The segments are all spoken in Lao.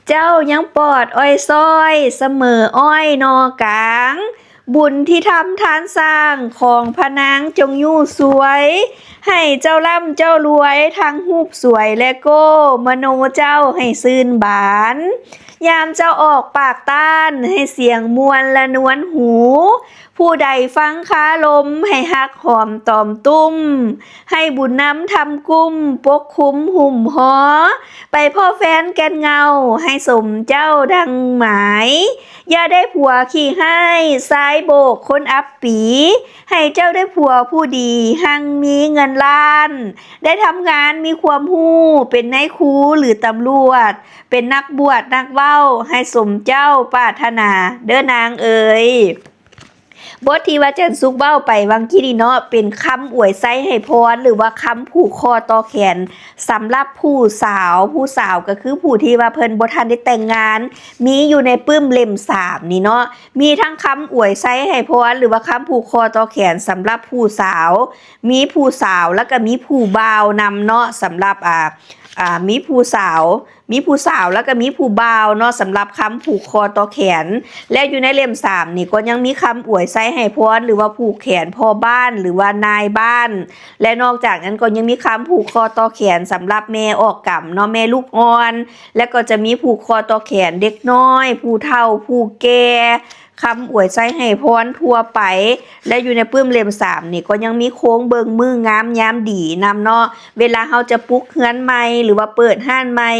ເຈົ້າຍັງປອດອ້ອຍຊ້ອຍ ສະເໝີອ້ອຍໜໍ່ກາງ, ບຸນທີ່ທຳທານສ້າງຂອງພະນາງຈົ່ງຢູ່ຊ່ວຍ, ໃຫ້ເຈົ້າລ່ຳເຈົ້າລວຍທັງຮູບສວຍ ແລະ ໂກ້ມະໂນເຈົ້າໃຫ້ຊື່ນບານ. ຍາມເຈົ້າອອກປາກຕ້ານ ໃຫ້ສຽງມ່ວນລະນວນຫູ, ຜູ້ໃດຟັງຄາລົມໃຫ້ຮັກຫອມຕອມຕຸ້ມ, ໃຫ້ບຸນນຳທຳກຸ້ມປົກຄຸມຫຸ້ມຫໍ, ໄປພໍ້ແຟນແກ່ນເຫງົ້າ ໃຫ້ສົມເຈົ້າດັ່ງໝາຍ. ຢ່າໄດ້ຜົວຂີ້ຮ້າຍ ຊາຍໂບກຄົນອັບປີ, ໃຫ້ເຈົ້າໄດ້ຜົວຜູ້ດີຮັ່ງມີເງິນລ້ານ, ໄດ້ທຳງານມີຄວາມຮູ້ ເປັນນາຍຄູ ຫຼື ຕຳຫຼວດ, ເປັນນັກບວດນັກເວົ້າ ໃຫ້ສົມເຈົ້າປາດຖະໜາເດີ້ນາງເອີຍ. ບົດທີ່ວ່າຈັນສຸກເວົ້າໄປຫວ່າງກີ້ນີ້ເນາະ ເປັນຄຳອວຍໄຊໃຫ້ພອນ ຫຼືວ່າຄຳຜູກຄໍຕໍ່ແຂນ ສຳລັບຜູ້ສາວ, ຜູ້ສາວກໍຄືຜູ້ທີ່ວ່າເພິ່ນບໍ່ທັນໄດ້ແຕ່ງງານ, ມີຢູ່ໃນປຶ້ມເຫຼັ້ມສາມນີ້ເນາະ, ມີທັງຄຳອວຍໄຊໃຫ້ພອນ ຫຼືວ່າຄຳຜູກຄໍຕໍ່ແຂນສຳລັບຜູ້ສາວ, ມີຜູ້ສາວ ແລ້ວກໍມີຜູ້ບ່າວນຳເນາະ, ສຳລັບ ອ່າ ອ່າ ມີຜູ້ສາວ ມີຜູ້ສາວ ແລ້ວກໍມີຜູ້ບ່າວເນາະ ສຳລັບຄຳຜູກຄໍຕໍ່ແຂນ. ແລ້ວຢູ່ໃນເຫຼັ້ມສາມນີ້ກໍຍັງມີຄຳອວຍໄຊໃຫ້ພອນ ຫຼືວ່າຜູກແຂນພໍ່ບ້ານ ຫຼືວ່ານາຍບ້ານ. ແລະ ນອກຈາກນັ້ນກໍຍັງມີຄຳຜູກຄໍຕໍ່ແຂນສຳລັບແມ່ອອກກຳເນາະ, ແມ່ລູກອ່ອນ, ແລະ ກໍຈະມີຜູກຄໍຕໍ່ແຂນເດັກນ້ອຍ, ຜູ້ເຖົ້າ, ຜູ້ແກ່, ຄຳອວຍໄຊໃຫ້ພອນທົ່ວໄປ. ແລະ ຢູ່ໃນປຶ້ມເຫຼັ້ມສາມນີ້ກໍຍັງມີໂຄງເບິ່ງມື້ງາມຍາມດີນຳເນາະ, ເວລາເຮົາຈະປຸກເຮືອນໃໝ່ ຫຼືວ່າເປີດຮ້ານໃໝ່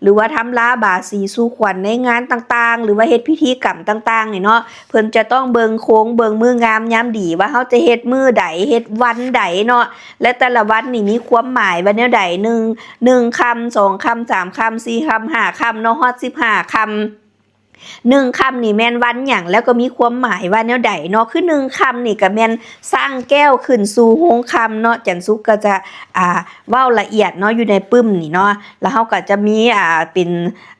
ຫຼືວ່າທຳລາບາສີສູ່ຂວັນໃນງານຕ່າງໆ ຫຼືວ່າເຮັດພິທີກຳຕ່າງໆນີ້ເນາະ, ເພິ່ນຈະຕ້ອງເບິ່ງໂຄງເບິ່ງມື້ງາມຍາມດີ ວ່າເຮົາຈະເຮັດມື້ໃດ ເຮັດວັນໃດເນາະ. ແລະ ແຕ່ລະວັນນີ້ມີຄວາມໝາຍວ່າແນວໃດ, ໜຶ່ງ ໜຶ່ງຄ່ຳ, ສອງຄ່ຳ, ສາມຄ່ຳ, ສີ່ຄ່ຳ, ຫ້າຄ່ຳເນາະ, ຮອດສິບຫ້າຄ່ຳ. ໜຶ່ງຄ່ຳນີ້ແມ່ນວັນຫຍັງ ແລ້ວກໍມີຄວາມໝາຍວ່າແນວໃດເນາະ? ຄືໜຶ່ງຄ່ຳນີ້ກໍແມ່ນສ້າງແກ້ວຂຶ້ນສູ່ໂຮງຄຳເນາະ, ຈັນສຸກກໍຈະ ອ່າ ເວົ້າລະອຽດເນາະ ຢູ່ໃນປຶ້ມນີ້ເນາະ. ແລ້ວເຮົາກໍຈະມີ ອ່າ ເປັນ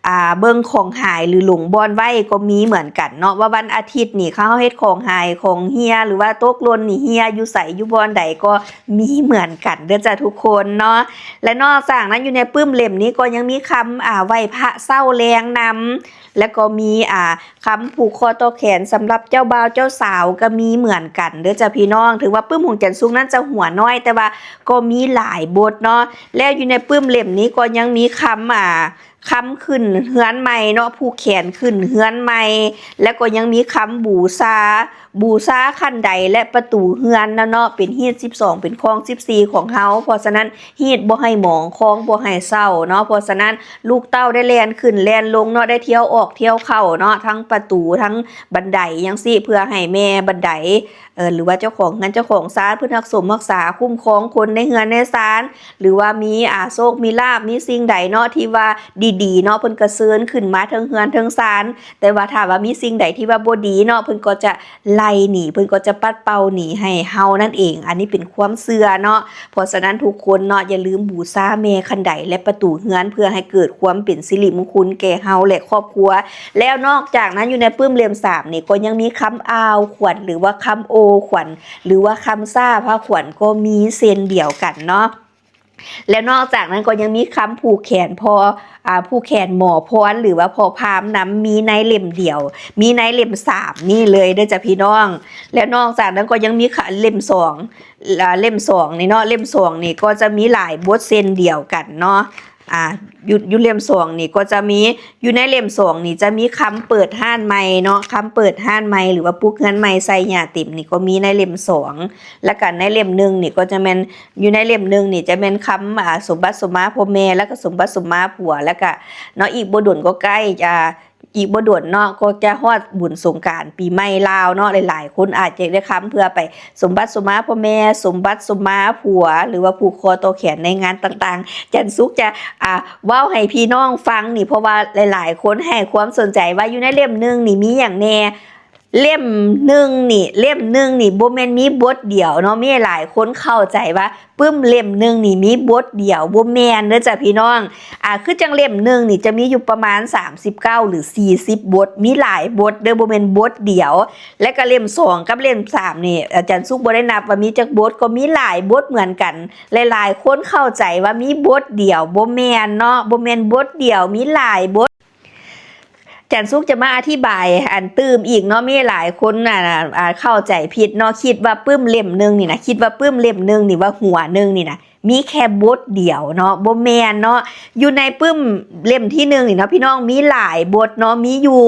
ອ່າ ເບິ່ງຂອງຫາຍ ຫຼື ຫຼົງບ່ອນໄວ້ກໍມີເໝືອນກັນເນາະ, ວ່າວັນອາທິດນີ້ ເຮົາເຮັດຂອງຫາຍ ຂອງເຮ່ຍ ຫຼືວ່າຕົກຫຼົ່ນນີ້ເຮ່ຍຢູ່ໃສ ຢູ່ບ່ອນໃດກໍມີເໝືອນກັນເດີ້ຈ້າທຸກຄົນເນາະ. ແລະ ນອກຈາກນັ້ນ ຢູ່ໃນປຶ້ມເຫຼັ້ມນີ້ກໍຍັງມີຄຳ ອ່າ ໄຫວ້ພະເຊົ້າແລງນຳ, ແລ້ວກໍມີ ອ່າ ຄຳຜູກຄໍຕໍ່ແຂນສຳລັບເຈົ້າບ່າວເຈົ້າສາວກໍມີເໝືອນກັນເດີ້ຈ້າພີ່ນ້ອງ. ຖືວ່າປຶ້ມຂອງຈັນສຸກນັ້ນຈະຫົວນ້ອຍ ແຕ່ວ່າກໍມີຫຼາຍບົດເນາະ. ແລ້ວຢູ່ໃນປຶ້ມເຫຼັ້ມນີ້ກໍຍັງມີຄຳ ອ່າ ຄຳຂຶ້ນເຮືອນໃໝ່ເນາະ, ຜູກແຂນຂຶ້ນເຮືອນໃໝ່, ແລ້ວກໍຍັງມີຄຳບູຊາ, ບູຊາຂັ້ນໄດ ແລະ ປະຕູເຮືອນນະເນາະ, ເປັນຮີດສິບສອງ ເປັນຄອງສິບສີ່ຂອງເຮົາ. ເພາະສະນັ້ນ ຮີດບໍ່ໃຫ້ໝອງ, ຄອງບໍ່ໃຫ້ເສົ້າເນາະ. ເພາະສະນັ້ນ ລູກເຕົ້າໄດ້ແລ່ນຂຶ້ນແລ່ນລົງເນາະ, ໄດ້ທ່ຽວອອກທ່ຽວເຂົ້າເນາະ, ທັງປະຕູ ທັງບັນໄດຈັ່ງຊີ້ ເພື່ອໃຫ້ແມ່ບັນໄດ ເອີ ຫຼືວ່າເຈົ້າຂອງເຮືອນເຈົ້າຂອງຊານ ເພິ່ນຮັກສົມຮັກສາ ຄຸ້ມຄອງຄົນໃນເຮືອນໃນຊານ ຫຼືວ່າມີ ອ່າ ໂຊກມີລາບ ມີສິ່ງໃດເນາະ ທີ່ວ່າດີໆເນາະ ເພິ່ນກໍເຊີນຂຶ້ນມາເທິງເຮືອນເທິງຊານ. ແຕ່ວ່າຖ້າວ່າມີສິ່ງໃດທີ່ວ່າບໍ່ດີເນາະ ເພິ່ນກໍຈະໄລ່ໜີ ເພິ່ນກໍຈະປັດເປົ່າໜີໃຫ້ເຮົານັ້ນເອງ. ອັນນີ້ເປັນຄວາມເຊື່ອເນາະ. ເພາະສະນັ້ນທຸກຄົນເນາະ ຢ່າລືມບູຊາແມ່ຄັນໄດ ແລະ ປະຕູເຮືອນ ເພື່ອໃຫ້ເກີດຄວາມເປັນສິລິມຸງຄຸນແກ່ເຮົາ ແລະ ຄອບຄົວ. ແລ້ວນອກຈາກນັ້ນ ຢູ່ໃນປຶ້ມເຫຼັ້ມສາມນີ້ ກໍຍັງມີຄຳອ່າວຂວັນ ຫຼືວ່າຄຳໂອຂວັນ ຫຼືວ່າຄຳຊ້າພາຂວັນ ກໍມີເຊັ່ນດຽວກັນເນາະ. ແລະ ນອກຈາກນັ້ນກໍຍັງມີຄຳຜູກແຂນພໍ່ ອ່າ ຜູກແຂນໝໍພອນ ຫຼືວ່າພໍ່ພາມນຳ ມີໃນເຫຼັ້ມດຽວ ມີໃນເຫຼັ້ມສາມນີ້ເລີຍເດີ້ຈ້າພີ່ນ້ອງ. ແລະ ນອກຈາກນັ້ນກໍຍັງມີ ເຫຼັ້ມສອງ ອ່າ ເຫຼັ້ມສອງນີ້ເນາະ ເຫຼັ້ມສອງນີ້ກໍຈະມີຫຼາຍບົດເຊັ່ນດຽວກັນເນາະ. ອ່າ ຢູ່ ຢູ່ເຫຼັ້ມສອງນີ້ກໍຈະມີ ຢູ່ໃນເຫຼັ້ມສອງນີ້ຈະມີຄຳເປີດຮ້ານໃໝ່ເນາະ ຄຳເປີດຮ້ານໃໝ່ ຫຼືວ່າປຸກເຮືອນໃໝ່ໃສ່ຫຍ້າເຕັມນີ້ກໍມີໃນເຫຼັ້ມສອງ. ແລ້ວກໍໃນເຫຼັ້ມໜຶ່ງນີ້ກໍຈະແມ່ນ ຢູ່ໃນເຫຼັ້ມໜຶ່ງນີ້ຈະແມ່ນຄຳ ອ່າ ສົມບັດສົມມາພໍ່ແມ່ ແລ້ວກໍສົມບັດສົມມາຜົວ ແລ້ວກໍເນາະ ອີກບໍ່ດົນກໍໃກ້ ອ່າ ອີກບໍ່ດົນເນາະ ກໍຈະຮອດບຸນສົງການປີໃໝ່ລາວເນາະ. ຫຼາຍໆຄົນອາດຈະໄດ້ຄຳເພື່ອໄປສົມບັດສົມມາພໍ່ແມ່ ສົມບັດສົມມາຜົວ ຫຼືວ່າຜູກຄໍຕໍ່ແຂນໃນງານຕ່າງໆ. ຈັນສຸກຈະ ອ່າ ເວົ້າໃຫ້ພີ່ນ້ອງຟັງນີ້ ເພາະວ່າຫຼາຍໆຄົນໃຫ້ຄວາມສົນໃຈວ່າຢູ່ໃນເຫຼັ້ມໜຶ່ງນີ້ມີຫຍັງແດ່. ເຫຼັ້ມໜຶ່ງນີ້ ເຫຼັ້ມໜຶ່ງນີ້ບໍ່ແມ່ນມີບົດດຽວເນາະ, ມີຫຼາຍຄົນເຂົ້າໃຈວ່າປຶ້ມເຫຼັ້ມໜຶ່ງນີ້ມີບົດດຽວ ບໍ່ແມ່ນເດີ້ຈ້າພີ່ນ້ອງ. ອ່າ ຄືຈັ່ງເຫຼັ້ມໜຶ່ງນີ້ຈະມີຢູ່ປະມານສາມສິບເກົ້າ ຫຼື ສີ່ສິບບົດ, ມີຫຼາຍບົດເດີ້ ບໍ່ແມ່ນບົດດຽວ. ແລະກະເຫຼັ້ມສອງກັບເຫຼັ້ມສາມນີ້ ອາຈານສຸກບໍ່ໄດ້ນັບວ່າມີຈັກບົດ, ກໍມີຫຼາຍບົດເໝືອນກັນ. ຫຼາຍໆຄົນເຂົ້າໃຈວ່າມີບົດດຽວ, ບໍ່ແມ່ນເນາະ, ບໍ່ແມ່ນບົດດຽວ, ມີຫຼາຍບົດ. ຈັນສຸກຈະມາອະທິບາຍອັນຕື່ມອີກເນາະ ມີຫຼາຍຄົນນະ ອ່າ ເຂົ້າໃຈຜິດເນາະ ຄິດວ່າປຶ້ມເຫຼັ້ມໜຶ່ງນີ້ນະ ຄິດວ່າປຶ້ມເຫຼັ້ມໜຶ່ງນີ້ວ່າຫົວໜຶ່ງນີ້ນະ ມີແຄ່ບົດດຽວເນາະ ບໍ່ແມ່ນເນາະ ຢູ່ໃນປຶ້ມເຫຼັ້ມທີໜຶ່ງນີ້ເນາະ ພີ່ນ້ອງ ມີຫຼາຍບົດເນາະ ມີຢູ່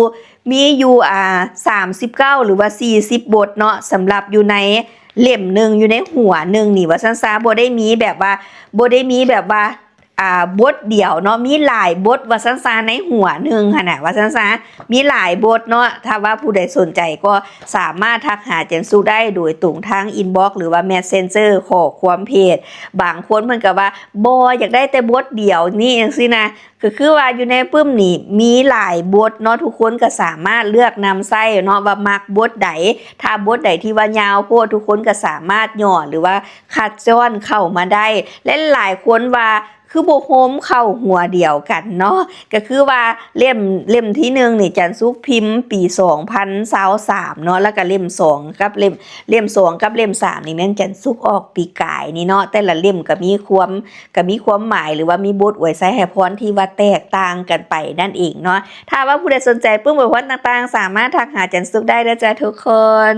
ມີຢູ່ ອ່າ ສາມສິບເກົ້າ ຫຼືວ່າ ສີ່ສິບບົດເນາະ ສຳລັບຢູ່ໃນເຫຼັ້ມໜຶ່ງ ຢູ່ໃນຫົວໜຶ່ງນີ້ວ່າຊັ້ນຊະ ບໍ່ໄດ້ມີແບບວ່າ ບໍ່ໄດ້ມີແບບວ່າ ອ່າ ບົດດຽວເນາະ ມີຫຼາຍບົດວ່າຊັ້ນຊະ ໃນຫົວໜຶ່ງຫັ້ນນະ ວ່າຊັ້ນຊະ ມີຫຼາຍບົດເນາະ. ຖ້າວ່າຜູ້ໃດສົນໃຈກໍສາມາດທັກຫາຈັນສຸກໄດ້ໂດຍຕົງທາງອິນບັອກ ຫຼືວ່າແມັດເຊັນເຈີ ຂໍ້ຄວາມເພຈ. ບາງຄົນເພິ່ນກໍວ່າ ບໍ່ ຢາກໄດ້ແຕ່ບົດດຽວນີ້ ຈັ່ງຊີ້ນະ ກໍຄືວ່າຢູ່ໃນປຶ້ມນີ້ມີຫຼາຍບົດເນາະ ທຸກຄົນກໍສາມາດເລືອກນຳໃຊ້ເນາະ ວ່າມັກບົດໃດ. ຖ້າບົດໃດທີ່ວ່າຍາວໂພດ ທຸກຄົນກໍສາມາດຫຍໍ້ ຫຼືວ່າຄັດຈ້ອນເຂົ້າມາໄດ້ ແລະ ຫຼາຍຄົນວ່າ ຄືບໍ່ໂຮມເຂົ້າຫົວດຽວກັນເນາະ ກໍຄືວ່າເຫຼັ້ມ ເຫຼັ້ມທີໜຶ່ງນີ້ ຈັນສຸກພິມປີສອງພັນຊາວສາມເນາະ ແລ້ວກໍເຫຼັ້ມສອງກັບເຫຼັ້ມ ເຫຼັ້ມສອງກັບເຫຼັ້ມສາມນີ້ແມ່ນຈັນສຸກອອກປີກາຍນີ້ເນາະ. ແຕ່ລະເຫຼັ້ມກໍມີຄວາມ ກໍມີຄວາມໝາຍ ຫຼືວ່າມີບົດອວຍໄຊໃຫ້ພອນທີ່ວ່າແຕກຕ່າງກັນໄປນັ້ນເອງເນາະ. ຖ້າວ່າຜູ້ໃດສົນໃຈປຶ້ມອວຍພອນຕ່າງໆ ສາມາດທັກຫາຈັນສຸກໄດ້ເດີຈ້າທຸກຄົນ.